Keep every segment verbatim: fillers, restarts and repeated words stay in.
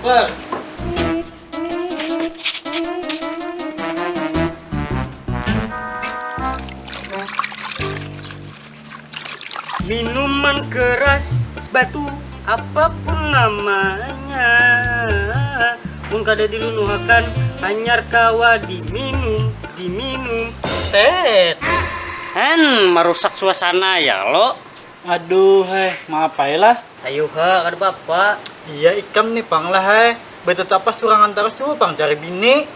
Minuman keras es batu, apapun namanya, mun kada dilunuhakan, hanyar kawa diminum, diminum. Tet. Hen, marusak suasana ya lo. Aduh, heh, maaf ai lah. Ayo ha, kada apa-apa. Iya, ikam ni pang lah, heh. Betetapas surangan tarus jua pang cari bini.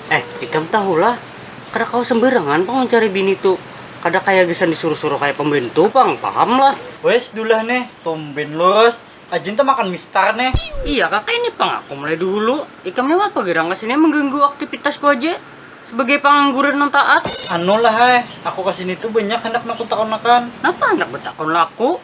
Eh, ikam tahu lah, kada kawa sembarangan pang mencari bini tu. Kada kaya gasan disuruh-suruh kaya pembantu pang, paham lah. Wes, dulah neh, tumben lurus. Ajin tamakan mistar neh. Iya kaka, ini pang aku mulai dahulu. Ikam ni apa gerang kesini mengganggu aktivitasku aja sebagai pengangguran yang taat. Anu lah hai, aku kesini tu banyak hendak nakutakonakan. Napa hendak betakon laku?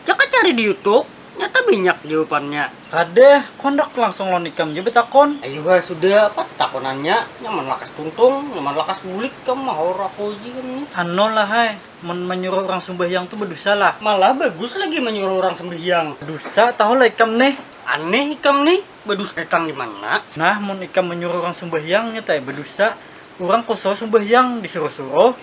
Jaka cari di YouTube, nyata banyak jawabannya. Kada, aku hendak langsung lawan ikam ja betakon. Ayuha sudah, apa takonannya? Nyaman lakas tuntung, nyaman lakas bulik, kam mahor aku aja kam ni. Anu lah hai, mun menyuruh orang sumbahyang tu bedosa lah. Malah bagus lagi menyuruh orang sembahyang. Dosa tahu lah ikam nih. Aneh ikam nih, badus datang di mana? Nah, mun ikam menyuruh orang sumbahyang nyata ya bedosa. Urang kusau sumbahyang disuruh-suruh.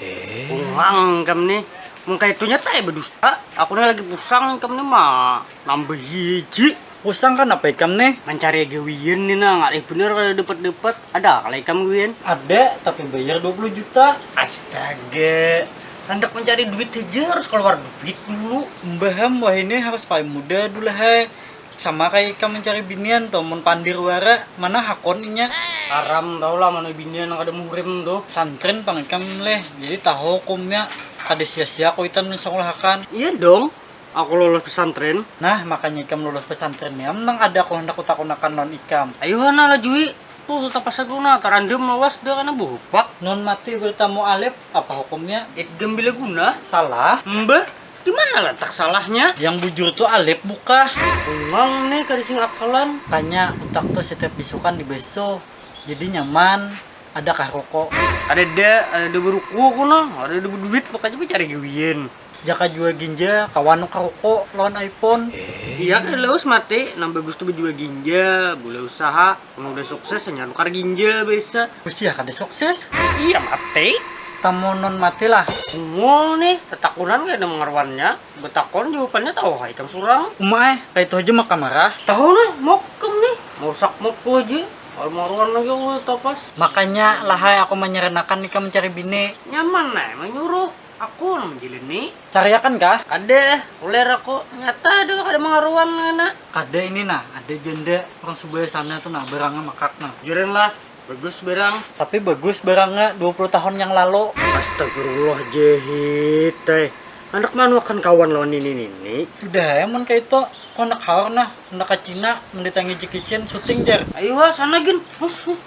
Pulang ikam nih. Mun kaitu nyata ya bedusta. Aku nih lagi pusang, ikam nih mah nambahi ji. Pusang kanapa ikam nih? Mancari gawian nih nah, ngalih bener kada dapat-dapat. Ada kali ikam gawian? Ada, tapi bayar dua puluh juta. Astaga, handak mencari duit aja harus keluar duit dulu. Mbaham wah ini harus paling muda dulu hai. Sama kaya ikam mencari binian tuh, mun pandir wara, mana hakon inya? Haram tau lah mana binian nang kada muhrim tuh. Santrin pang ikam leh, jadi tahu hukumnya. Kada sia-sia kuitan mensekolahakan. Iya dong, aku lulus pesantren. Nah, makanya ikam lulus pesantren niam nang ada aku hendak kutakunakan lawan ikam. Ayuha nah lah Jui, tuh tuh tapasan tu nah tarandam lawas dah kana buhupak. Nun mati bertamu alep, apa hukumnya? Idgam bila guna. Salah. Mbah, di mana letak salahnya? Yang bujur tu alep bukah. Bungang nih kada sing akalan. Tanya utak tu setiap bisukan dibeso, jadi nyaman. Adakah rokok? Ada ada, ada ada beruku aku nah, ada ada beduit makanya aku cari gawian. Jaka jua ginja kawan nu karokok lawan iPhone. Iya kan laus mati, nang bagus tu bejua ginja, bula usaha, mun udah sukses hanya nukar ginja biasa. Usia kada sukses. Iya mati. Tamunon mati lah. Bungul nih, tetakunan kada mangaruannya. Betakon jawabannya tahu ha ikam surang. Uma eh, kaitu haja maka marah. Tahu nah, mokam nih, marusak mokku aja. Kalau maruan lagi aku tapas. Makanya lahai aku manyarankan ikam mencari bini. Nyaman nah menyuruh. Aku nang menjilini. Cariakan kah? Kada, uler aku. Nyata ada kada mangaruan ngana. Kada ini nah, ada janda orang Subaya sana tuh nah, barangnya makak nah. Juren lah, bagus barang. Tapi bagus barangnya dua puluh tahun yang lalu. Astagfirullah jahit eh. Anak manuakan kawan lawan nini nini. Sudah ya mun kayak itu. Kau nak haur nah, nak ke Cina, mendatangi Jackie Chan syuting jar. Ayo ha, sana gin. Hus, hus.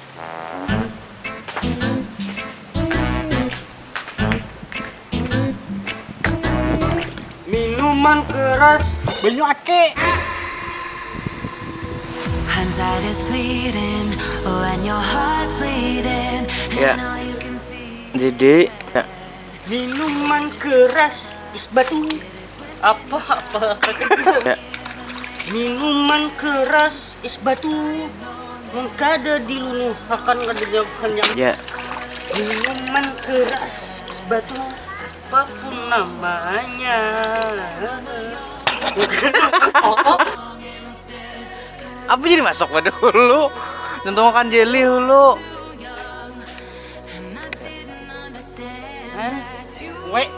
Minuman keras. Banyu ake. Hindsight is fleeting when your heart's bleeding. Ya. And all you can see. Jadi ya. Minuman keras es batu. Apa apa apa. Ya. Minuman keras es batu. Mun kada dilunuhakan kada jauh kenyang. Ya. Minuman keras es batu. Apapun namanya. Apa jadi masuk pada hulu? Contoh makan jelly hulu. Hah? Weh.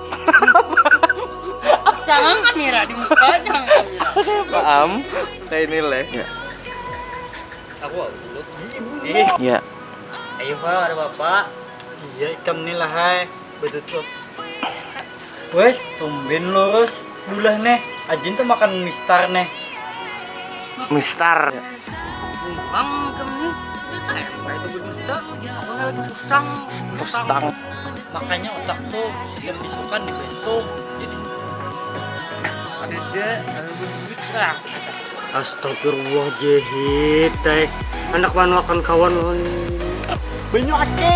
Jangan kamera di muka, jangan kamera. Paham? Kayak ini leh. Ya. Aku dulu. Ih. Ya. Ayo pak, ada bapak. Iya, ikam nih lah hai. Betutup. Wes, tumben lurus. Dulah neh, ajin tuh makan mistar neh. Mistar. Bang, ikam nih. Ini kayak apa itu berdusta? Aku nih lagi pustang. Pustang. Makanya otak tuh setiap isukan dibeso. Jadi ada ada, ada berduit lah. Astagfirullah jahit, tek. Anak manuakan kawan. Banyu ake.